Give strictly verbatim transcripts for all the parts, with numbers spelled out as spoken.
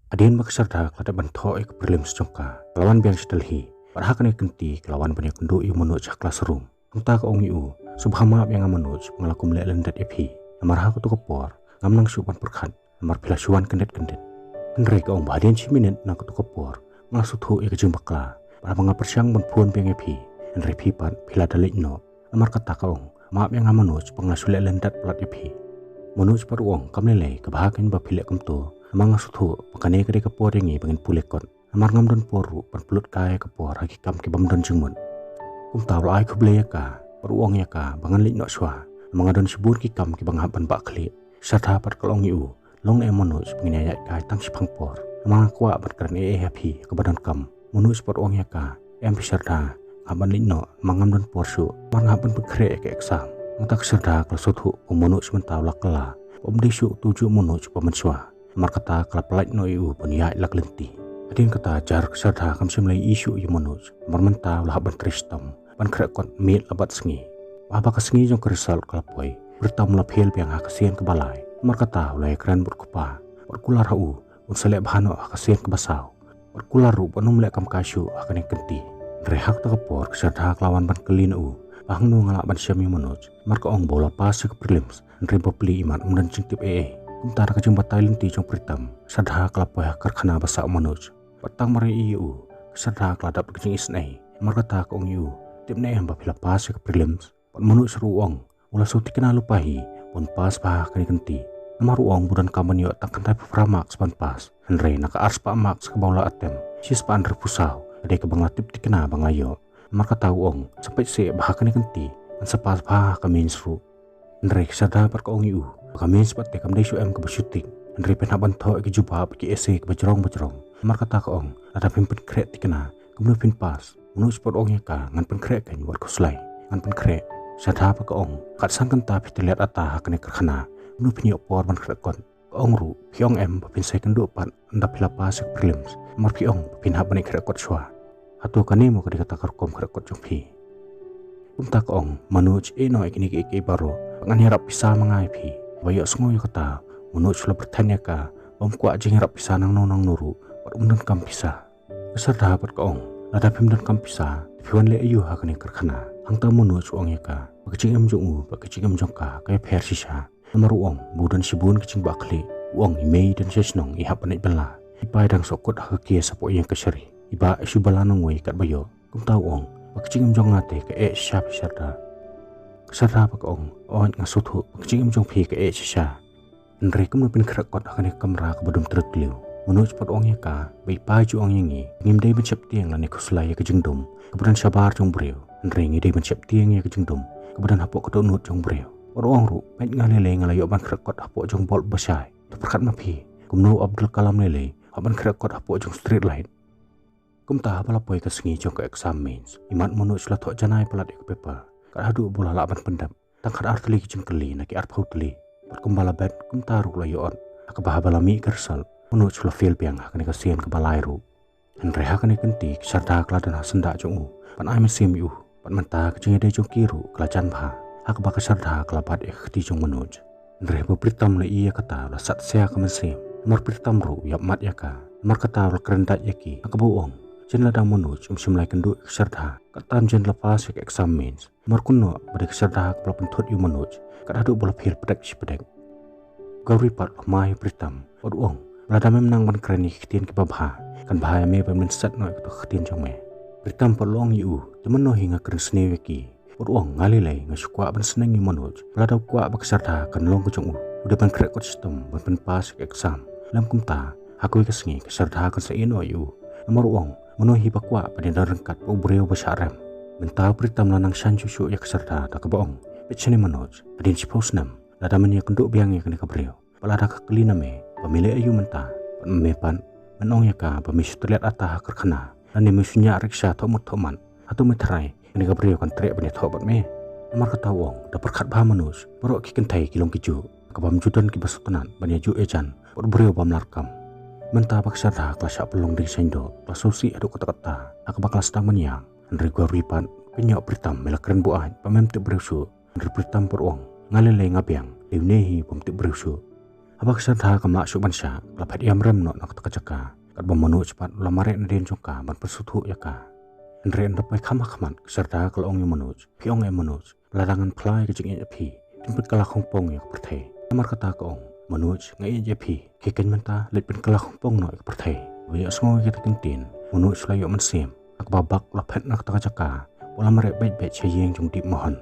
Hadien ba ka Sharda ka la dep ban thoh ïa ka prelims jong ka, ka la wan biang sha Delhi. Bad ha kane ka kynti ka la wan ban ïakynduh ïa u Manoj ha classroom. Kumta ka ong ïa u, sngewbha map ïa nga Manoj, ba nga la kum leh lyndet ïa phi. Namar ha kato ka por ngam nang shuh ban pyrkhat, namar phi la shu wan kyndit kyndit. Hynrei ka ong ba hadien shi minit na kato ka por nga la sngewthuh ïa ka jingbakla. Bad haba nga pyrshang ban phone biang ïa phi, hynrei phi pat phi la da leit noh. Namar kata ka ong, map ïa nga Manoj, ba nga la shu leh lyndet palat ïa phi. Manoj pat u ong, kam lei lei, kaba ha kane ba phi leh kumto, namar nga sngewthuh ba kane ka dei ka por ïa ngi ba ngin pule kot. Namar ngam don por ruh ban pynlut kai ïa ka por ha ki kam ki bym don jingmut. Kumta u la ai khublei ïa ka, bad u ong ïa ka ba ngan leit noh shuwa, namar nga don shibun ki kam kiba nga hap ban bah khlieh. Sharda pat ka la ong ïa u, long ne em Manoj, ba ngin ïaid kai tang shiphang por, namar nga kwah ban kren ei ei ha phi ha kaba donkam. Manoj pat u ong ïa ka, em phi Sharda, nga hap ban leit noh, namar ngam don por shuh, namar nga hap ban pynkhreh ïa ka exam. Nangta ka Sharda ka la sngewthuh ba u Manoj mynta u la kylla, ba um dei shuh uto u juh Manoj uba mynshuwa. Namar kata ka la pyllait noh ïa u ban ïaid la ka lynti. Hadien kata jar ka Sharda kam shym la ïohi shuh ïa u Manoj, namar mynta u la hap ban trei shitom ban khreh kot miet la bad sngi. Bad haba ka sngi jong ka result ka la poi, u Pritam u la fail biang ha ka sien kaba lai. Namar kata u la ïakren bad u kpa, bad u kular ha u, un sa leh bha noh ha ka sien kaba saw. Bad u kular ruh ban ym leh kam kai shuh ha kane ka kynti. Hynrei ha kata ka por ka Sharda ka la wan ban kylli na u, ba hangno nga lah ban shem ïa u Manoj, namar ka ong ba u la pass ïa ka prelims, hynrei bapli imat um don jingtip ei ei. Kumta da ka jingbatai lynti jong u Pritam, ka Sharda ka la poi ha ka karkhana ba sah u Manoj. Bad tang mar ïohi ïa u, ka Sharda ka la dap da ka jingisynei. Namar kata ka ong ïa u, tip ne em ba phi la pass ïa ka prelims? Bad u Manoj ruh u ong, u la shu tikna lypa hi ba un pass bha ha kane ka kynti. Namar u ong ba u donkam ban ïoh tang khyndai phew phra marks ban pass, hynrei na ka ar spah marks kaba u la attempt, shi spah hynriewphew saw ka dei kaba nga la tip tikna ba nga la ïoh. Namar kata u ong, sa peit seh ba ha kane ka kynti ngan sa pass bha ha ka mains ruh. Hynrei ka Sharda pat ka ong ïa u, ba ka mains pat te kam dei shuh em kaba shu tik, hynrei phin hap ban thoh ïa ki jubab bad ki essay kaba jrong ba jrong. Namar kata ka ong, lada phim pynkhreh tikna, kumno phin pass? U Manoj pat u ong ïa ka, ngan pynkhreh keiñ wat khuslai, ngan pynkhreh. Ka Sharda pat ka ong, kat san kynta phi tylliat ata ha kane ka karkhana, kumno phin ïoh por ban khreh kot? Ka ong ruh, phi ong em ba phin sa ïakynduh pat ynda phi la pass ïa ka prelims, namar phi ong ba phin hap ban ïakhreh kot shuwa. Hato kane mo ka dei kata ka rukom khreh kot jong phi? Kumta ka ong, Manoj, ïeh noh ïa kine kiei kiei baroh, ba ngan ïarap pisa ma nga ïa phi. Haba ïohsngew ïa kata, u Manoj u la pyrthen ïa ka ba um kwah jingïarap pisa nangno nangno ruh, bad um donkam pisa. Ka Sharda pat ka ong, lada phim donkam pisa, te phi wan leh aïu ha kane ka karkhana? Hangta u Manoj u ong ïa ka ba ka jingim jong u bad ka jingim jong ka ka ïapher shisha. Namar u ong ba u don shibun ka jingbah khlieh. U ong, i mei i don sha shnong, i hap ban leit bylla, i pa i dang shu kut ha ka kiei shapoh ïing ka shari, i bah i shu bylla nongwei katba ïoh. Kumta u ong ba ka jingim jong nga te ka eh shisha phi Sharda. Ka Sharda pat ka ong, oh, nga sngewthuh ba ka jingim jong phi ka eh shisha. Hynrei kumno phin khreh kot ha kane ka kamra kaba dum tyrtylliw? U Manoj pat u ong ïa ka ba i pa i ju ong ïa ngi, ngim dei ban sheptieng lane khuslai ïa ka jingdum kaba don shabar jong u briew, hynrei ngi dei ban sheptieng ïa ka jingdum kaba don hapoh ka dohnud jong u briew. Bad u ong ruh, peit nga lei lei nga la ïoh ban khreh kot hapoh jong u bulb ba shai. To pyrkhat ma phi, kumno u Abdul Kalam lei lei u hap ban khreh kot hapoh jong u street light? Kumta haba la poi ka sngi jong ka exam mains, imat u Manoj u la thoh janai palat ïa ka paper, kat haduh ba u la lah ban pyndep tang khatar tylli ki jingkylli na ki arphew tylli. Bad kumba la bet, kumta ruh la ïoh ot. Ha kaba haba la mih ka result, u Manoj u la fail biang ha kane ka sien kaba lai ruh. Hynrei ha kane ka kynti ka Sharda ka la don ha syndah jong u ban ai mynsiem ïa u. Bad mynta ka jingïadei jong ki ruh ka la jan bha, ha kaba ka Sharda ka la bat ïa ka kti jong u Manoj. Hynrei haba u Pritam u la ïohi ïa kata u la sat sia ka mynsiem. Namar u Pritam ruh u ïap mat ïa ka. Namar kata u la kren dait ïa ki, ha kaba u ong, jan lada u Manoj um shym la ïakynduh ïa ka Sharda, kat tam jan la pass ïa ka exam mains. Namar kumno ba dei ka Sharda kaba la pynthut ïa u Manoj kat haduh ba la fail pdek shi pdek. U Gauri pat u la hmai ïa u Pritam bad u ong, lada mem nang ban kren ïa ki ktien kiba bha, kan bha ïa me ban mynset noh ïa kato ka ktien jong me. U Pritam pat u la ong ïa u, te mynno hi nga kren sniew ïa ki? Bad u ong, nga lei lei nga shu kwah ban sneng ïa u Manoj, ba lada u kwah ba ka Sharda kan long ka jong u, u dei ban khreh kot shitom ban pynpass ïa ka exam. Lym kumta, ha kawei ka sngi ka Sharda kan sa ïehnoh ïa u. Namar u ong, mynno hi ba kwah ban ïadon ryngkat bad u briew ba shah rem. Mynta u Pritam u la nang shah shuh shuh ïa ka Sharda da kaba ong, peit shane Manoj, hadien shiphew snem lada men ïakynduh biang ïa kane ka briew, bad lada ka kylli na me ba me leh aïu mynta, bad me pat men ong ïa ka ba me shu tylliat ata ha ka karkhana, lane me shu ñiah rickshaw thoh mut thoh mat, hato me tharai kane ka briew kan treh ban ïathoh bad me? Namar kata u ong, da pyrkhat bha Manoj, baroh ki kynthei ki long kijuh, ha kabym ju don kiba sngewtynnat ban ïajuh ïajan bad u briew bym lah kam. Mynta ba ka Sharda ka la shah pynlong ding shain doh, ka la sngewsih haduh katta katta, ha kaba ka la sdang ban ïam. Hynrei u Gauri pat u kynnoh, Pritam, me la kren buaid ba mem tip briew shuh. Hynrei u Pritam pat u ong, nga lei lei nga biang, dei une hi bym tip briew shuh. Haba ka Shraddha kam lah shuh ban shah, ka la phet ïam rem noh na kata ka jaka. Katba u Manoj pat u la mareh nadien jong ka ban pynsngewthuh ïa ka. Hynrei ynda poi kham ha khmat, ka Shraddha ka la ong ïa u Manoj, "Phi ong, eh Manoj, lada ngan phla ïa ka jingïeit ïa phi, kin pynkylla khongpong ïa ka pyrthei." Namar kata ka ong, "Manoj, nga ïeit ïa phi. Khie keiñ mynta, leit pynkylla khongpong noh ïa ka pyrthei." Ba ïohsngew ïa kata ka ktien, u Manoj u la ïoh mynsiem. Ha kaba bak u la phet na kata ka jaka, u la mareh beit beit sha ïing jong u Deep Mohan.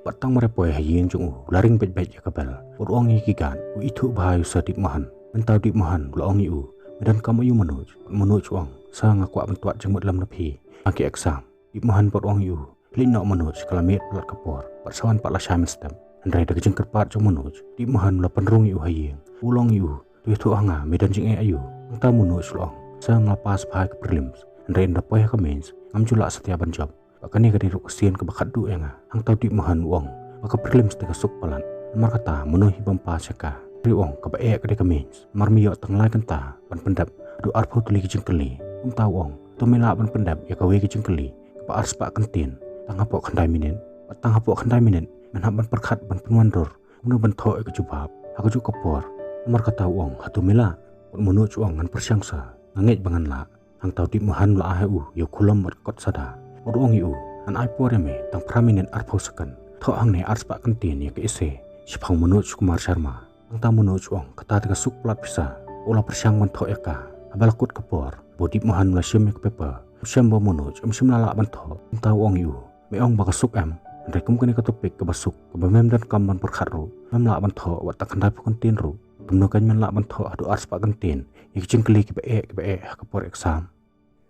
Bad tang mareh poi ha ïing jong u, u la ring beit beit ïa ka bel. Bad u ong ïa ki guard, u ithuh bha ïa u Sir Deep Mohan. Mynta u Deep Mohan u la ong ïa u, "Me donkam aiu Manoj?" Bad u Manoj u ong, "Sir, nga kwah ban twad jingmut lem na phi ha ki exam." Deep Mohan pat u ong ïa u, "Leit noh Manoj, ka la miet palat ka por, bad sa wan pat la shai mynstep." Hynrei da ka jingkyrpad jong u Manoj, u Deep Mohan u la pynrung ïa u ha ïing. U la ong ïa u, "To ïathuh ha nga, me don jingeh aiu?" Hangta u Manoj u la ong, "Sir, nga la pass bha ha ka prelims. Hynrei ynda poi ha ka mains, ngam ju lah satia ban jop. Bad kane ka dei ruh ka sien kaba khatduh ïa nga." Hangta u Deep Mohan u ong, "Ba ka prelims te ka suk palat. Namar kata, mano hi bym pass ïa ka?" Hynrei u ong, "Kaba eh ka dei ka mains. Namar me ïoh tang lai kynta ban pyndep haduh arphew tylli ki jingkylli." Kumta u ong, "To me lah ban pyndep ïa kawei ka jingkylli kaba arspah kyntien tang hapoh khyndai minit? Bad tang hapoh khyndai minit men hap ban pyrkhat ban pynwandur kumno ban thoh ïa ka jubab ha kajuh ka por. Namar kata u ong, hato me lah?" Bad u Manoj u ong, "Ngan pyrshang Sir, nga ngeit ba ngan lah." Hangta u Deep Mohan u la ai ha u ïa u khulom bad ka kot sada. Bad u ong ïa u, "Ngan ai por ïa me tang phra minit arphew second. Thoh hangne arspah kyntien ïa ka essay shaphang Manoj Kumar Sharma." Hangta u Manoj u ong, "Kata te ka suk palat pisa." U la pyrshang ban thoh ïa ka. Haba la kut ka por ba u Deep Mohan u la shim ïa ka paper, u shem ba u Manoj um shym la lah ban thoh. Hangta u ong ïa u, "Me ong ba ka suk em, hynrei kum kane ka topic kaba suk, kaba mem donkam ban pyrkhat ruh, mem lah ban thoh wat tang khyndai phew kyntien ruh, kumno keiñ men lah ban thoh haduh arspah kyntien ïa ki jingkylli kiba eh kiba eh ha ka por exam?"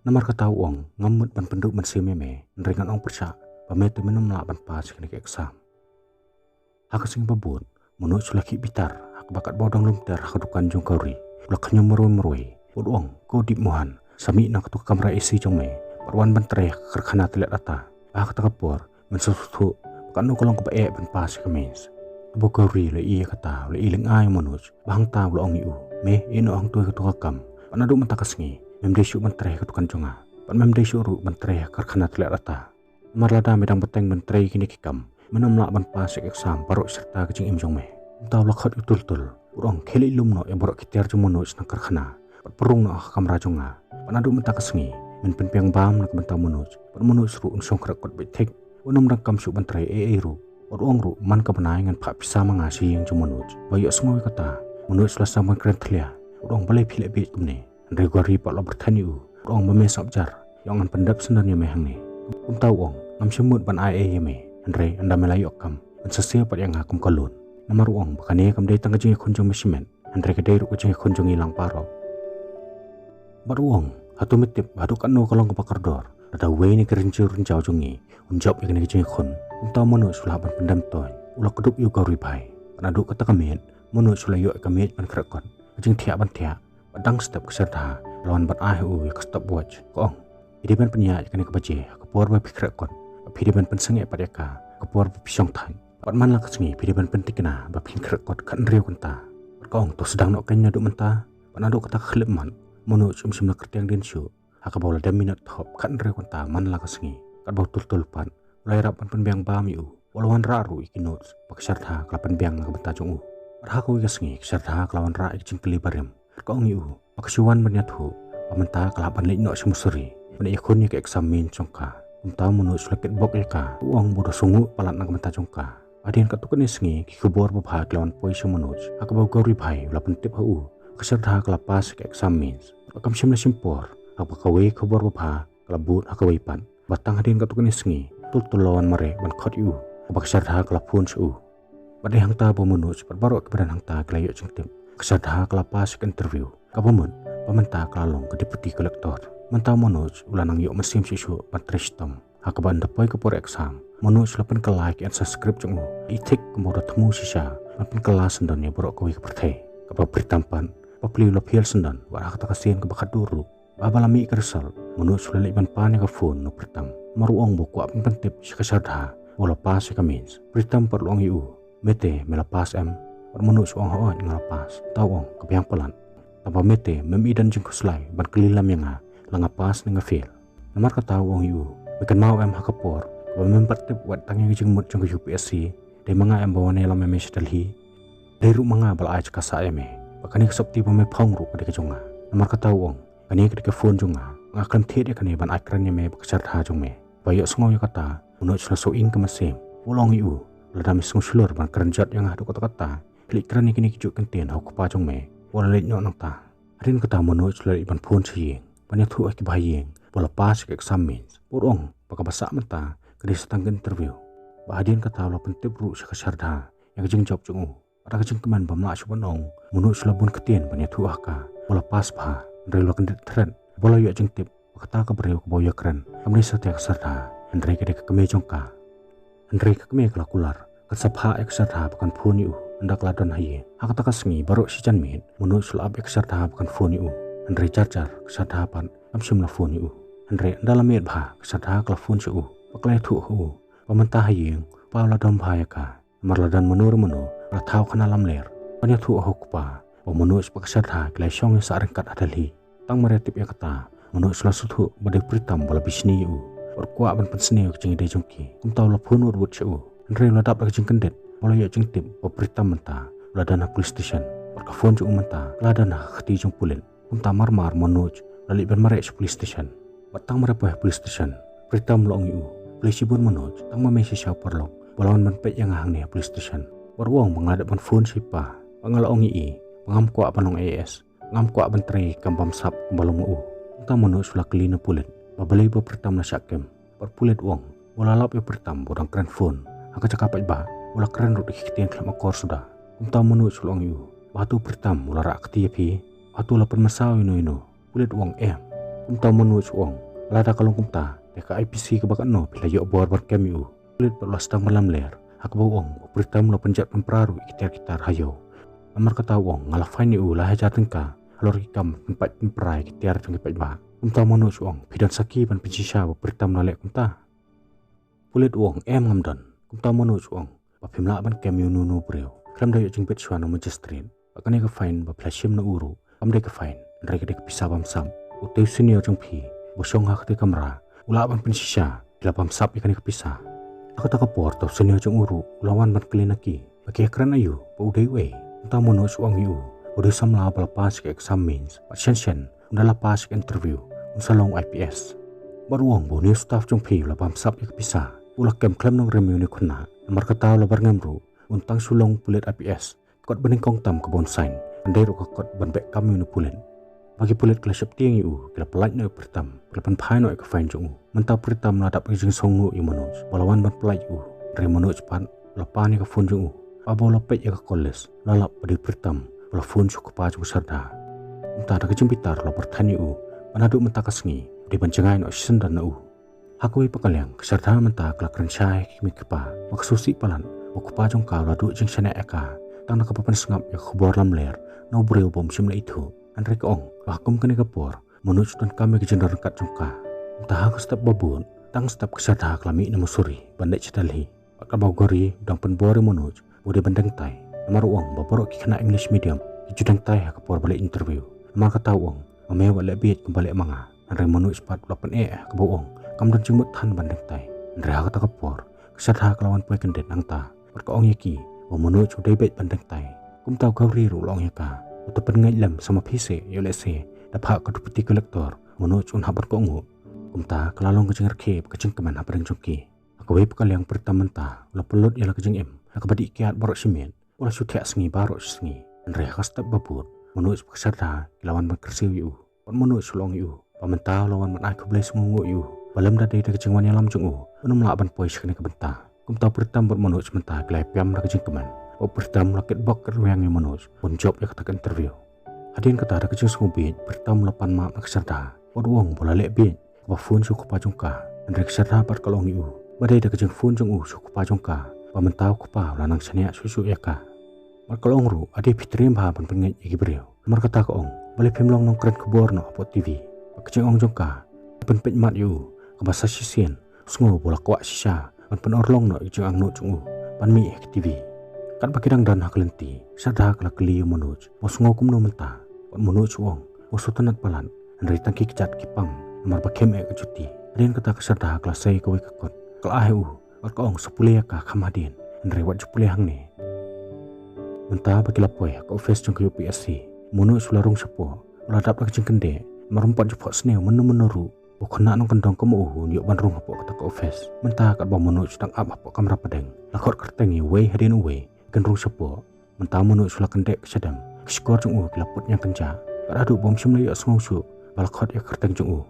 Namar kata u ong, "Ngam mut ban pynduh mynsiem ïa me, hynrei ngan ong pyrshah ba me te men ym lah ban pass ïa kane ka exam." Ha ka sngi ba bud, u Manoj u la khih bitar ha kaba katba u dang lum ter ha ka dukan jong u Gauri, u la khñium marwei marwei. Bad u ong, "Ko Deep Mohan, sa mih na katu ka kamra A C jong me bad wan ban trei ha ka karkhana tylliat atta. Ha kata ka por men sa sngewthuh ba kano ka long kaba eh ban pass ïa ka mains." Haba u Gauri u la ïohi ïa kata, u la ïohi lyngngai ïa u Manoj. Bad hangta u la ong ïa u, "Me, ïeh noh hangto ïa kato ka kam. Bad naduh mynta ka sngi mem dei shuh ban trei ha ka dukan jong nga, bad mem dei shuh ruh ban trei ha ka karkhana tylliat atta. Namar lada me dang bteng ban trei ïa kine ki kam, men ym lah ban pass ïa ka exam baroh shi rta ka jingim jong me." Kumta u la khot ïa u Tultul. U ong, "Khie leit lum noh ïa baroh ki tiar jong u Manoj na ka karkhana bad pynrung noh ha ka kamra jong nga. Bad naduh mynta ka sngi men pynbiang bam na ka bynta u Manoj, bad u Manoj ruh un shong khreh kot beit thik. Un ym donkam shuh ban trei ei ei ruh. Bad u ong ruh, man ka bnai ngan phah pisa ma nga sha ïing jong u Manoj." Ba ïohsngew ïa kata, u Manoj u la sdang ban kren thlia. U ong, "Balei phi leh bieit kumne?" Hynrei u Gauri pat u la pyrthen ïa u, u ong, "Ba me sngap jar, ïoh ngan pyndep syndon ïa me hangne." Kumta u ong, "Ngam shym mut ban ai ei ïa me, hynrei ynda me la ïoh kam, men sa share pat ïa nga kum ka loan. Namar u ong ba kane kam dei tang ka jingïakhun jong me shimet, hynrei ka dei ruh ka jingïakhun jong ngi lang baroh." Bad u ong, "Hato me tip ba haduh katno ka long kaba kordor lada uwei na ki rynjiew rynjaw jong ngi un jop ïa kane ka jingïakhun?" Kumta u Manoj u la hap ban pyndem toiñ, u la kdup ïa u Gauri bhai. Bad naduh kata ka miet, u Manoj u la ïoh ïa ka miej ban khreh kot, ka jingthiah ban thiah. Bad dang step ka Shraddha ka la wan ban ai ha u ïa ka stopwatch. Ka ong, "Phi dei ban pynïaid ïa kane ka baje ha ka por ba phi khreh kot, bad phi dei ban pynsangeh pat ïa ka ha ka por ba phi shong thait. Bad man la ka sngi phi dei ban pynthikna ba phin khreh kot khathynriew kynta." Bad ka ong, "To sdang noh keiñ naduh mynta." Bad naduh kata ka khyllipmat, u Manoj um shym la kyrtiang dien shuh ha kaba u la dem minot thop khathynriew kynta man la ka sngi. Katba u Tultul pat u la ïarap ban pynbiang bam ïa u, u la wanrah ruh ïa ki notes ba ka Shraddha ka la pynbiang na ka bynta jong u. Bad ha kawei ka sngi ka Shraddha ka la wanrah ïa ka jingkylli barim. Bad ka ong ïa u ba ka shu wan ban ïathuh ba mynta ka la hap ban leit noh sha Mussoorie ban ïakhun ïa ka exam mains jong ka. Kumta u Manoj u la kitbok ïa ka, u ong ba u da sngewnguh palat na ka bynta jong ka. Hadien katto katne sngi ki khubor babha ki la wan poi sha u Manoj ha kaba u Gauri bhai u la pyntip ha u ba ka Shraddha ka la pass ïa ka exam mains. Bad kam shym la shim por ha kaba kawei ka khubor babha ka la bud ha kawei pat. Bad tang hadien katto katne sngi, u Tultul u la wan mareh ban khot ïa u, ha kaba ka Shraddha ka la phone sha u. Bad dei hangta ba u Manoj bad baroh kiba don hangta ki la ïoh jingtip ba ka Shraddha ka la pass ïa ka interview, kaba mut ba mynta ka la long ka deputy collector. Mynta u Manoj u la nang ïoh mynsiem shuh shuh ban trei shitom, ha kaba ynda poi ka por exam, u Manoj u la pynkylla ïa ki answer script jong u, i thik kumba u da thmu shisha ban pynkylla syndon ïa baroh kawei ka pyrthei. Katba u Pritam pat bapli u la fail syndon, bad ha kata ka sien kaba khatduh ruh, ba haba la mih ka result, u Manoj u la leit ban pan ïa ka phone na u Pritam. Namar u ong ba u kwah ban pyntip sha ka Shraddha ba u la pass ïa ka mains. U Pritam pat u la ong ïa u, "Me te me la pass em?" Bad u Manoj u ong, "Hooid nga la pass." Te u ong, "Ka biang palat. Tangba me te mem i don jingkhuslai ban kylli lem ïa nga la nga pass ne nga fail. Namar kata," u ong ïa u, "me kynmaw em ha ka por kaba mem pat tip wat tang ïa ka jingmut jong ka U P S C, dei ma nga em ba wan ïalam ïa me sha Delhi? Dei ruh ma nga ba la ai jaka sah ïa me. Ba kane ka sopti ba me phong ruh ka dei ka jong nga. Namar kata u ong, kane ka dei ka phone jong nga. Nga khlem thied ïa kane ban ai kren ïa me bad ka Shraddha jong me. Ba ïohsngew ïa kata, u Manoj u la shu ïeng ka mynsiem. U la ong ïa u, lada me sngew shlur ban kren jot ïa nga haduh katta katta, phi leit kren ïa kine ki juh kyntien ha u kpa jong me. Wat la leit noh nangta. Hadien kata u Manoj u la leit ban phone sha ïing ban ïathuh ha ki bahaïing ba u la pass ïa ka exam mains. Bad u ong ba kaba sah mynta ka dei sa tang ka interview. Bad hadien kata u la pyntip ruh sha ka Shraddha ïa ka jingjop jong u. Bad da ka jingkmen bym lah shuh ban ong, u Manoj u la bun ktien ban ïathuh ha ka ba u la pass bha. Hynrei u la kyndit thret ba u la ïoh jingtip ba kata ka briew kaba u ïakren kam dei satia ka Shraddha, hynrei ka dei ka kmie jong ka. Hynrei ka kmie ka la kular, kan sa phah ïa ka Shraddha ba kan phone ïa u ynda ka la don ha ïing. Ha kata ka sngi baroh shi janmiet u Manoj u la ap ïa ka Shraddha ba kan phone ïa u. Hynrei jar jar ka Shraddha pat kam shym la phone ïa u. Hynrei ynda la miet bha ka Shraddha ka la phone sha u bad ka la ïathuh ha u ba mynta ha ïing u kpa u la dom bha ïa ka. Namar la don mano re mano ba la thaw khana lamler ban ïathuh ha u kpa ba u Manoj bad ka Shraddha ki la ïashong ïasah ryngkat ha Delhi. Tang mar ïa tip ïa kata u Manoj u la sngewthuh ba dei u Pritam ba la bishni ïa u bad u kwah ban pynsniew ïa ka jingïadei jong ki. Kumta u la phone wut wut sha u. Hynrei u la dap da ka jingkyndit ba u la ïoh jingtip ba u Pritam mynta u la don ha police station bad ka phone jong u mynta ka la don ha ka kti jong u pulit. Kumta mar mar u Manoj u la leit ban mareh sha police station. Bad tang mar ïa poi ha police station u Pritam u la ong ïa u, khublei shibun Manoj, tang ma me shisha u paralok ba la wan ban peit ïa nga hangne ha police station. Bad u ong ba nga la dep ban phone sha i pa bad nga la ong ïa i ba ngam kwah ban long IAS, ngam kwah ban trei kam bamsap kumba long ma u. Kumta u Manoj u la kylli na u pulit ba balei ba u Pritam u la shah kem. Bad u pulit u ong ba u la lap ïa u Pritam ba u dang kren phone ha ka jaka paidbah, u la kren ruh da ki ktien khlem akor suda. Kumta u Manoj u la ong ïa u ba hato u Pritam u la rah kti ïa phi, hato u la pynmynsaw ïano ïano. U pulit u ong em. Kumta u Manoj u ong, lada ka long kumta te ka IPC kaba katno phi la ïoh bor ban kem ïa u. U pulit pat u la sdang ban lamler ha kaba u ong ba u Pritam u la pynjot pynpra ruh ïa ki tiar ki tar ha ïew. Namar kata u ong, nga la fine ïa u lai hajar tyngka halor ki kam pynpait pynpra ïa ki tiar jong ki paidbah. Kumta u Manoj u ong, phi don sakhi ban pynshisha ba u Pritam u la leh kumta? U pulit u ong, em, ngam don. Kumta u Manoj u ong ba phim lah ban kem ïa uno uno u briew khlem da ïoh jingbit shuwa na u magistrate. Bad kane ka fine ba phi la shim na u ruh kam dei ka fine, hynrei ka dei ka pisa bamsap. Utei u senior jong phi ba shong ha katei ka kamra u lah ban pynshisha phi la bamsap ïa kane ka pisa. Ha kata ka por uta u senior jong u ruh u la wan ban kylli na ki ba ki ïakren aïu, ba u dei uei. Kumta u Manoj u ong ïa u ba u dei u samla ba la pass ïa ka exam mains bad shen shen ynda la pass ïa ka interview un sa long u IPS. Bad u ong ba une u staff jong phi u la bamsap ïa ka pisa, u la kem khlem nongrim ïa une u khynnah. Namar kata u la byrngem ruh un tang shu long pulit IPS. Kot banyngkong tam kaba un sign kan dei ruh ka kot ban beh kam ïa une u pulit. Ba ki pulit ki la sheptieng ïa u, ki la pyllait noh ïa u Pritam, ki la pynphai noh ïa ka fine jong u. Mynta u Pritam u la dap ïa ka jingsngewnguh ïa u Manoj ba la wan ban pyllait ïa u. Hynrei u Manoj pat u la pan ïa ka phone jong u. Haba u la peit ïa ka call list u la lap ba dei u Pritam ba la phone sha u kpa jong ka Shraddha. Mynta da ka jingbitar u la pyrthan ïa u ba naduh mynta ka sngi u dei ban jngai noh shisyndon na u. Ha kawei pat ka liang ka Shraddha mynta ka la kren shai ha ki kmie ki kpa ba ka sngewsih palat ba u kpa jong ka u la duh jingshaniah ïa ka tang da kaba pynsngap ïa ka khubor lamler na u briew ba um shym la ithuh. Hynrei ka ong ba ha kum kane ka por u Manoj u donkam ïa ka jingdon ryngkat jong ka. Mynta ha ka step ba bud tang step ka Shraddha ka la mih na Mussoorie ban leit sha Delhi. Bad katba u Gauri u dang pynbor ïa u Manoj ba u dei ban dengtai, namar u ong ba baroh ki khynnah English medium ki ju dengtai ha ka por ba leit interview. Namar kata u ong, ma me wat leh bieit kumba leh ma nga. Hynrei u Manoj pat u la pyneh ha kaba u ong kam don jingmut than ban dengtai. Hynrei ha kata ka por ka Shraddha ka la wan poi kyndit hangta bad ka ong ïa ki ba u Manoj u dei beit ban dengtai. Kumta u Gauri ruh u la ong ïa ka ba to pynngeit lem, sa ma phi seh ïoh lehse da phah ka deputy collector u Manoj un hap ban kohnguh. Kumta ka la long ka jingrkhie bad ka jingkmen hapdeng jong ki. Ha kawei pat ka liang u Pritam mynta u la pynlut ïa la ka jingim ha kaba dih kiad baroh shi miet. U la shu thiah sngi baroh shi sngi. Hynrei ha ka step ba bud u Manoj bad ka Shraddha ki la wan ban kyrsiew ïa u. Bad u Manoj u la ong ïa u ba mynta u la wan ban ai khublei sngewnguh ïa u ba lymda dei da ka jingwan ïalam jong u un ym lah ban poi sha kane ka bynta. Kumta u Pritam bad u Manoj mynta ki la ïapiam da ka jingkmen. Bad u Pritam u la kitbok kitrwiang ïa u Manoj ban jop ïa kata ka interview. Hadien kata da ka jingsngewbieit u Pritam u la pan map na ka Shraddha bad u ong ba u la leh bieit kaba phone sha u kpa jong ka. Hynrei ka Shraddha pat ka la ong ïa u ba dei da ka jingphone jong u sha u kpa jong ka ba mynta u kpa u la nang shaniah shuh shuh ïa ka. Bad ka la ong ruh, ade phi triem bha ban pynngeit ïa ki briew. Namar kata ka ong, balei phim long nongkren khubor noh hapoh TV? Bad ka jingong jong ka ka pynpeit mat ïa u, kaba sa shisien u sngew ba u la kwah shisha ban pynurlong noh ïa ka jingangnud jong u ban mih ha ka TV. Katba ki dang don ha ka lynti, Shraddha ka la kylli ïa u Manoj ba u sngew kumno mynta. Bad u Manoj u ong ba u sngewtynnat palat, hynrei tang ki kjat ki pang namar ba khlem eh ka juti. Hadien kata ka Shraddha ka la sei kawei ka kot, ka la ai ha u bad ka ong sa pule ïa ka kham hadien, hynrei wat ju pule hangne. Mynta ba ki la poi ha ka office jong ka UPSC, Manoj u la rung shapoh, u la dap da ka jingkyndit, namar um pat ju phohsniew mynno mynno ruh ba u khynnah nongkyndong kum u un ïoh ban rung hapoh kata ka office. Mynta katba u Manoj u dang ap hapoh kamra pdeng, la khot kyrteng ïa uwei hadien uwei, kin rung shapoh. Mynta u Manoj u la kyndit ka shadem, ka shkor jong u ki la put ñiangkynjah. Kat haduh ba um shym la ïohsngew shuh ba la khot ïa ka kyrteng jong u.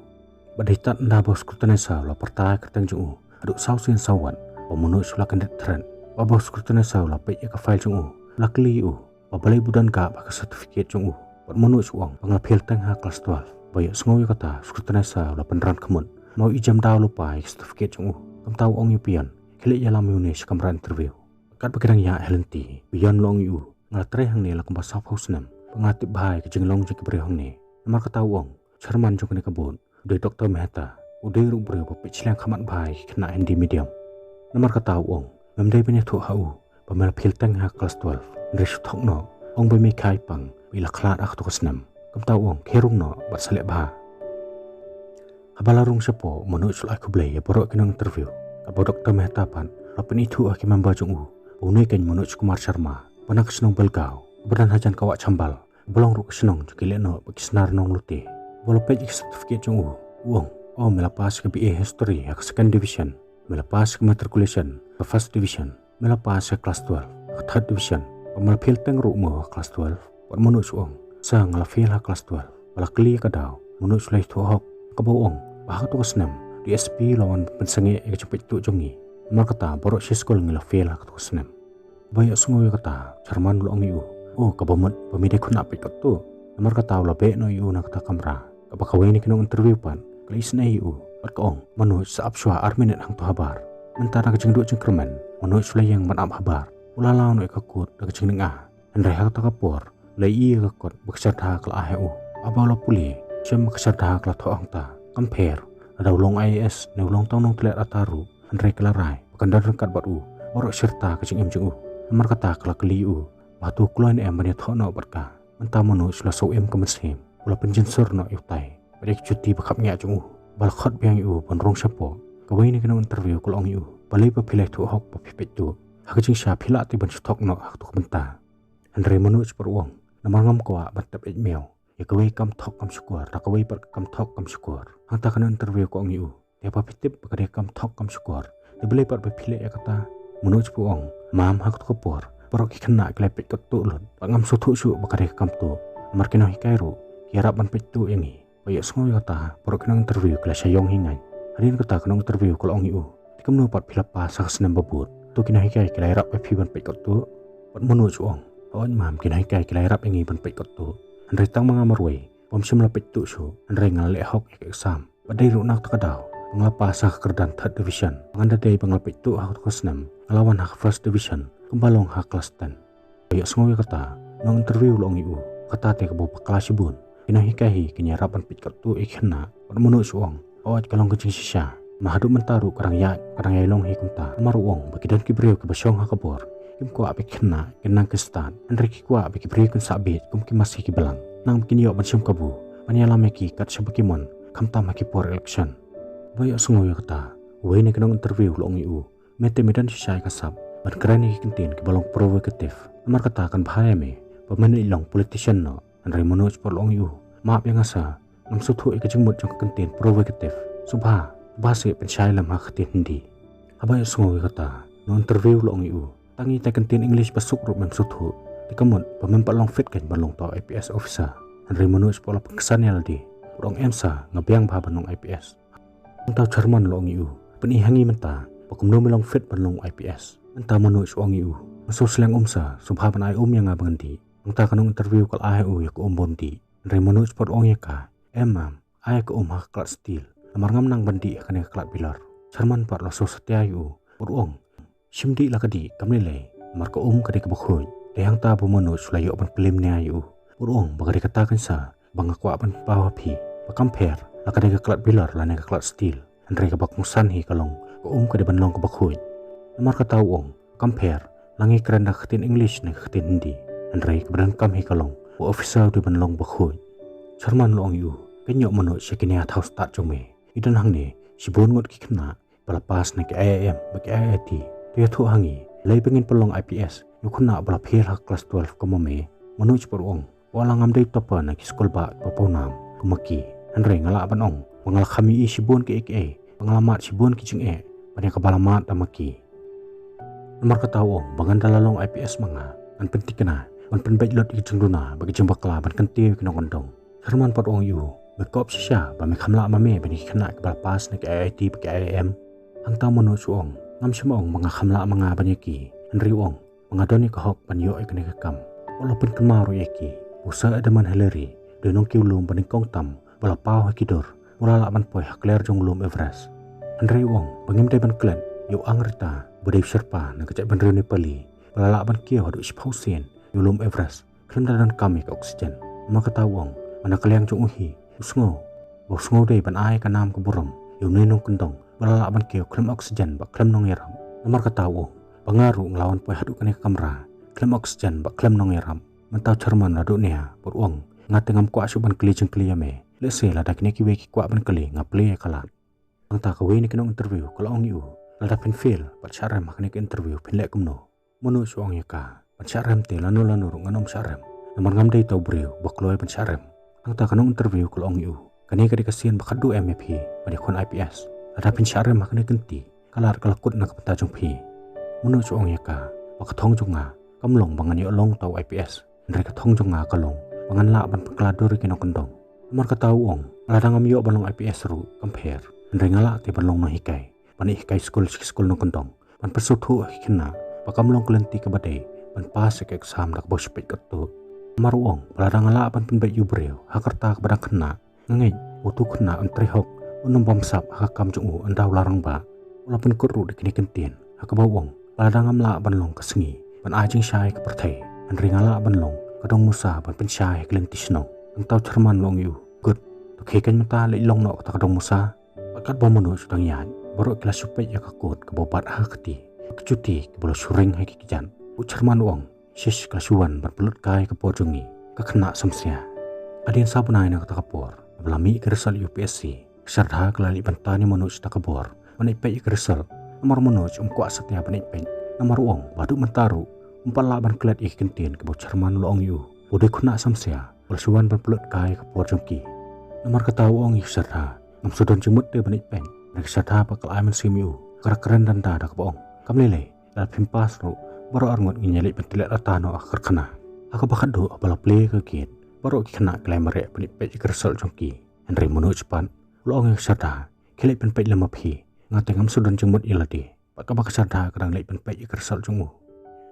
Bad dei tad ynda ba u scrutinizer u la pyrta ïa ka kyrteng jong u, haduh saw sien saw wat ba u Manoj u la kyndit thret. Bad ba u scrutinizer u la peit ïa ka file jong u, u la kylli ïa u ba balei ba u don gap ha ka certificate jong u. Bad u Manoj u ong ba nga la fail teng ha klas twelve. Ba ïohsngew ïa kata, u scrutinizer u la pynran khmut, namar u ijam daw lypa ïa ka certificate jong u. Kumta u ong ïa u peon, khie leit ïalam ïa une sha kamra interview. Katba ki dang ïaid ha lynti, u peon u la ong ïa u, nga la trei hangne la kumba sawphew snem, bad nga la tip bha ïa ka jinglong jong ki briew hangne. Namar kata u ong, u chairman jong kane ka board u dei u Doktor Mehta, u dei ruh u briew ba peit shiliang khmat bha ïa ki khynnah Hindi medium. Namar kata u ong, mem dei ban ïathuh ha u ba me la fail teng ha klas twelve, hynrei shu thok noh, ong ba me khie pang ba i la khlad ha kato ka snem. Kumta u ong, khie rung noh bad sa leh bha. Haba la rung shapoh, u Manoj u la ai khublei ïa baroh ki nong interview. Katba u Doktor Mehta pat u la pynithuh ha ki member jong u ba une keiñ u Manoj Kumar Sharma, uba na ka shnong Belgaon, uba don hajan ka wah Chambal, uba long ruh ka shnong jong ki lehnoh bad ki snar nonglute. Haba u la peit ïa ka certificate jong u, u ong, oh, me la pass ka B A History ha ka second division, me la pass ka matriculation ha ka first division, me la pass ha ka klas twelve ha ka third division, bad me la fail teng ruh mo ha ka klas twelve. Bad u Manoj u ong, sir, nga la fail ha ka klas twelve. Ba la kylli ïa ka daw, u Manoj u la ïathuh hok, kaba u ong ba ha kato ka snem u D S P u la wan pynsangeh ïa ka jingpeit tuh jong ngi. Namar kata baroh shi skul ngi la fail ha kato ka snem. Ba ïohsngew ïa kata, u chairman u la ong ïa u, oh, kaba mut ba me dei khynnah peit kot tuh. Namar kata u la beh noh ïa u na kata ka kamra. Katba kawei na ki nong interview pat ka la isynei ïa u bad ka ong, Manoj, sa ap shuwa ar minit hangto habar. Mynta na ka jingduh jingkyrmen, u Manoj u la ïeng ban ap habar. U la law noh ïa ka kot da ka jingdeng ah. Hynrei ha kata ka por u la ïohi ïa ka kot ba ka Shraddha ka la ai ha u. Haba u la pule, shem ba ka Shraddha ka la thoh hangta, kam pher lada u long I A S ne u long tang nongtylliat rta ruh, hynrei ka la rai ba kan don ryngkat bad u baroh shi rta ka jingim jong u. Namar kata ka la kylli ïa u ba hato u kloi ne em ban ïathoh noh bad ka. Mynta u Manoj u la shu im ka mynsiem, u la pynjynsur noh ïa utai bad ïa ka juti ba khapngiah jong u. Ba la khot biang ïa u ban rung shapoh, kawei na ki nong interview ka la ong ïa u, balei ba phi la ïathuh hok ba phi peit tuh? Ha ka jingshisha phi lah te ban shu thok noh ha kato ka bynta. Hynrei u Manoj pat u ong, namar ngam kwah ban tep ïeit miaw ïa kawei ka kam thok kam shukor da kawei pat ka kam thok kam shukor. Hangta ka nong interview ka ong ïa u, te haba phi tip ba ka dei ka kam thok kam shukor, te balei pat ba phi leh ïa kata? U Manoj pat u ong, mam, ha kato ka por baroh ki khynnah ki la peit kot tuh lut bad ngam sngewthuh shuh ba ka dei ka kam tuh. Namar ki nonghikai ruh ki ïarap ban peit tuh ïa ngi. Ba ïohsngew ïa kata, baroh ki nong interview ki la shah ïong hi ngaiñ. Hadien kata ka nong interview ka la ong ïa u, te kumno pat phi la pass ha ka snem ba bud? To ki nonghikai ki la ïarap ïa phi ban peit kot tuh? Bad u Manoj u ong, hooid mam, ki nonghikai ki la ïarap ïa ngi ban peit kot tuh. Hynrei tang ma nga marwei bym shym la peit tuh shuh, hynrei nga la leh hok ïa ka exam. Bad dei ruh na kata ka daw ba nga la pass ha ka kyrdan third division. Ba ngan da dei ba nga la peit tuh ha kato ka snem, nga la wan ha ka first division kumba long ha ka klas ten. Ba ïohsngew ïa kata, u nong interview u la ong ïa u, kata te kaba bakla shibun. Ki nonghikai hi kin ïarap ban peit kot tuh ïa ki khynnah. Bad u Manoj u ong, hooid, ka long ka jingshisha. Namar haduh mynta ruh ka dang ïaid, ka dang ïai long hi kumta. Namar u ong ba ki don ki briew kiba shong ha ka bor, kim kwah ba ki khynnah kin nang kin stad, hynrei ki kwah ba ki briew kin sah bieit kum ki masi ki balang, khnang ba kin ïoh ban shim kabu ban ïalam ïa ki kat shaba ki mon, khamtam ha ki por election. Ba ïohsngew ïa kata, uwei na ki nong interview u la ong ïa u, me te me don shisha ïa ka sap ban kren ïa ki kyntien kiba long provocative. Namar kata kan bha ïa me ba men leit long politician noh. Hynrei u Manoj pat u la ong ïa u, map ïa nga sir, ngam sngewthuh ïa ka jingmut jong ka kyntien provocative. Sngewbha, sngewbha seh pynshai lem ha ka ktien Hindi. Haba ïohsngew ïa kata, u nong interview u la ong ïa u, tang ïa ka kyntien English ba suk ruh mem sngewthuh, te ka mut ba mem pat long fit keiñ ban long uto u I P S officer. Hynrei u Manoj pat u la pynksan ïa lade, u la ong, em sir, nga biang bha ban long I P S. Mynta u chairman u la ong ïa u, pyni ha ngi mynta ba kumno me long fit ban long I P S. Mynta u Manoj u ong ïa u, nga sngewshleng um sir, sngewbha ban ai um ïa nga ba ngan dih. Mynta ka nong interview ka la ai ha u ïa ka um ban dih. Hynrei u Manoj pat u ong ïa ka, em mam, ai ïa ka um ha ka klat steel. Namar ngam nang ban dih ha kane ka klat bilor. U chairman pat u la sngewsatia ïa u, bad u ong, shim dih la ka dih, kam lei lei, namar ka um ka dei kaba khuid. Te hangta ba u Manoj u la ïoh ban pynlem nia ïa u, bad u ong ba ka dei kata keiñ sir ba nga kwah ban pynpaw ha phi, ba kam pher la ka dei ka klat bilor lane ka klat steel, hynrei kaba kongsan hi ka long, ka um ka dei ban long kaba khuid. Namar kata u ong, kam pher la ngi kren da ka ktien English ne ka ktien Hindi, hynrei kaba donkam hi ka long ba u officer u dei ban long ba khuid. U chairman u la ong ïa u, kynnoh Manoj sha kine ki thaw stad jong me. Ngi don hangne shibun ngut ki khynnah ba la pass na ki I I M bad ki I I T. To ïathuh ha ngi, balei ba ngin pynlong I P S ïa u khynnah ba la fail ha klas twelve kum ma me? U Manoj pat u ong, Wat la ngam dei topper na ki skul bah ba pawnam kum ma ki, hynrei nga lah ban ong ba nga la kham ïohi shibun kiei kiei, ba nga la mad shibun ki jingeh ban ïa kaba la mad da ma ki. Namar kata u ong ba ngan da la long I P S ma nga, ngan pynthikna ban pynbeit lut ïa ki jingduna bad ki jingbakla ban kyntiew ïa ki nongkyndong. Chairman pat u ong ïa u, me kop shisha ba me kham lah ma me ban ïa ki khynnah kiba la pass na ki I I T bad ki I I M. Hangta u Manoj u ong, ngam shym ong ba nga kham lah ma nga ban ïa ki, hynrei u ong ba nga don ïa ka hok ban ïoh ïa kane ka kam. Wat la pynkynmaw ruh ïa ki, u Sir Edmund Hillary u dei u nongkiew lum ba nyngkong tam ba la paw ha ki dur, u la lah ban poi ha kliar jong u lum Everest. Hynrei u ong ba ngim dei ban klet ïa u Henrietta ba dei u sherpa na ka jaitbynriew Nepali ba la lah ban kiew haduh shiphew sien ïa u lum Everest khlem da donkam ïa ka oxygen. Namar kata u ong ba na ka liang jong u hi u sngew ba u sngewdei ban ai ka nam ka burom ïa une u nongkyndong ba la lah ban kiew khlem oxygen bad khlem nongïarap. Namar kata u ong ba nga ruh nga la wan poi haduh kane ka kamra khlem oxygen bad khlem nongïarap. Mynta u chairman u la duh nia bad u ong, nga te ngam kwah shuh ban kylli jingkylli ïa me. Lehse lada kine kiwei ki kwah ban kylli, nga plie ïa ka lad. Hangta kawei na ki nong interview ka la ong ïa u, lada phin fail bad shah rem ha kane ka interview phin leh kumno? U Manoj u ong ïa ka, ban shah rem te lano lano ruh ngan ym shah rem, namar ngam dei uta u briew ba kloi ban shah rem. Hangta ka nong interview ka la ong ïa u, kane ka dei ka sien ba khatduh em ïa phi ban ïakhun I P S. Lada phin shah rem ha kane ka kynti, ka lad ka la kut na ka bynta jong phi. U Manoj u ong ïa ka, ba ka thong jong nga kam long ba ngan ïoh long uta u I P S, hynrei ka thong jong nga ka long ba ngan lah ban pynkylla dur ïa ki nongkyndong. Namar kata u ong, lada ngam ïoh ban long I P S ruh kam pher, hynrei nga lah te ban long nonghikai, ban ïa hikai skul sha ki skul nongkyndong, ban pynsngewthuh ïa ki khynnah ba kam long ka lynti kaba dei ban pass ïa ka exam da kaba shu peit katto. Namar u ong ba lada nga lah ban pynbeit ïa u briew ha ka rta kaba dang khynnah, nga ngeit ba uto u khynnah un trei hok, un ym bamsap ha ka kam jong u ynda u la rangbah. U la pynkut ruh da kine ki kyntien ha kaba u ong ba lada ngam lah ban long ka sngi ban ai jingshai ïa ka pyrthei, hynrei nga lah ban long ka dong musa ban pynshai ïa ka lynti shnong. Hangta u chairman u la ong ïa u, good, to khie keiñ mynta leit long noh kata ka dong musa. Bad katba u Manoj u dang ïaid, baroh ki la shu peit ïa ka kot kaba u bat ha ka kti, ka juti kaba la shu ring ha ki kjat. U chairman u ong, shish, ka la shu wan ban pynlut kai ka por jong ngi, ka khynnah samsia. Hadien saw bnai na kata ka por, haba la mih ka result U P S C, ka Shraddha ka la leit ban tan ïa u Manoj da ka bor ban ïa peit ïa ka result. Namar u Manoj um kwah satia ban ïa peit, namar u ong ba haduh mynta ruh um pat lah ban klet ïa ki kyntien kiba u chairman u la ong ïa u ba u dei u khynnah samsia ba la shu wan ban pynlut kai ïa ka por jong ki. Namar kata u ong ïa ka Shraddha, ngam shu don jingmut te ban ïa peit. Hynrei ka Shraddha pat ka la ai mynsiem ïa u, ka kren danda da kaba ong, kam lei lei, lada phim pass ruh, baroh arngut ngin ïa leit ban tylliat lata noh ha ka karkhana. Ha kaba khatduh haba la plie ïa ka gate, baroh ki khynnah ki la ïa mareh ban ïa peit ïa ka result jong ki. Hynrei u Manoj pat u la ong ïa ka Shraddha, khie leit ban peit lem ma phi, nga te ngam shu don jingmut ïa lade. Bad kaba ka Shraddha ka dang leit ban peit ïa ka result jong u,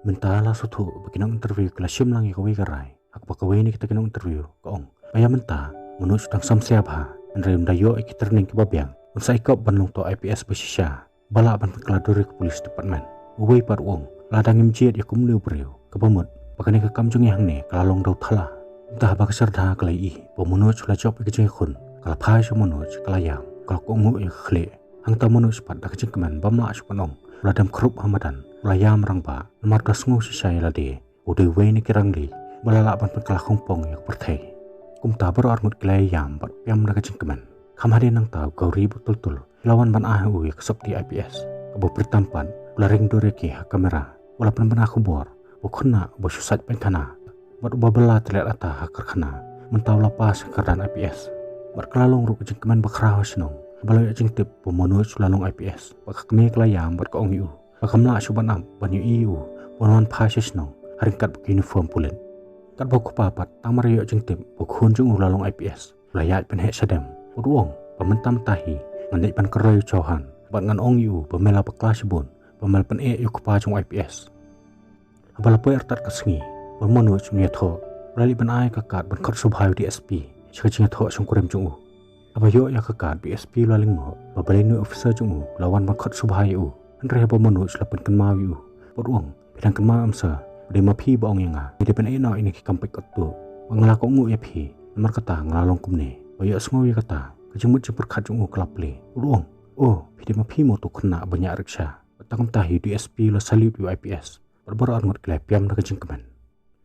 mynta la sngewthuh ba ki nong interview ki la shim lang ïa kawei ka rai ha kaba kawei na kita ki nong interview ka ong ba ïa mynta u Manoj u dang samsia bha, hynrei ynda ïoh ïa ki training kiba biang un sa ïakop ban long uto u I P S ba shisha ba lah ban pynkylla dur ïa ka police department. Uwei pat u ong, lada ngim jied ïa kumne u briew, kaba mut ba kane ka kam jong ngi hangne ka la long da u thala. Mynta haba ka Shraddha ka la ïohi ba u Manoj u la jop ïa ka jingïakhun, ka la phai sha u Manoj, ka la ïam, ka la kohnguh ïa ka khlieh. Hangta u Manoj pat da ka jingkmen bym lah shuh ban ong u la dem khrup ha madan, u la ïam rangbah namar u da sngew shisha ïa lade u dei uwei na ki rangli ba la lah ban pynkylla khongpong ïa ka pyrthei. Kumta baroh arngut ki la ïam bad piam da ka jingkmen. Kham hadien nangta u Gauri bad u Tultul ki la wan ban ai ha u ïa ka sopti I P S, kaba u Pritam pat u la ring dur ïa ki ha kamera, u la pynbna khubor ba u khynnah uba shu sait painkhana bad uba bylla tylliat lata ha karkhana mynta u la pass ha ka kyrdan I P S. Bad ka la long ruh ka jingkmen bakhraw ha shnong haba la ïoh jingtip ba u Manoj u la long I P S. Bad ka kmie ka la ïam bad ka ong ïa u ba kam lah shuh ban ap ban ïohi ïa u ba un wan phai sha shnong ha ryngkat bad ka uniform pulit. Katba u kpa pat tang mar ïoh jingtip ba u khun jong u la long I P S, u la ïaid pynheh shadem bad u ong ba mynta mynta hi ngan leit ban kynroi ïa u Chauhan bad ngan ong ïa u ba me la bakla shibun ba me la pyneh ïa u kpa jong u I P S. Haba la poi artat ka sngi, ba u Manoj um ïathoh, u la leit ban ai ka kad ban khot sngewbha ïa u D S P sha ka jingïathoh shongkurim jong u. Haba ïoh ïa ka kad, u D S P u la lyngngoh ba balei une u officer jong u u la wan ban khot sngewbha ïa u. Hynrei haba u Manoj u la pynkynmaw ïa u, bad u ong, phi dang kynmaw em sir, u dei ma phi ba ong ïa nga, phi dei ban ïehnoh ïa kine ki kam peit katto. Ba nga la kohnguh ïa phi, namar kata nga la long kumne. Ba ïohsngew ïa kata, ka jingmut jingpyrkhat jong u ka la plie. Bad u ong, oh, phi dei ma phi mo uto u khynnah ba ñiah rickshaw. Bad tang kumta hi u D S P u la salute ïa u I P S. Bad baroh arngut ki la ïapiam da ka jingkmen.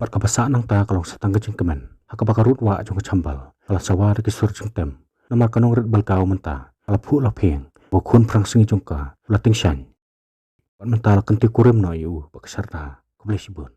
Bad kaba sah nangta ka long sa tang ka jingkmen ha kaba ka rud wah jong ka Chambal ka la sawa da ki sur jingtem. Namar ka nongrit Belgaon mynta ka la phuh la phieng ba u khun phrangsngi jong ka u la tyngshaiñ. Bad mynta la kyntiew kurim noh ïa u bad ka Shraddha. Khublei shibun.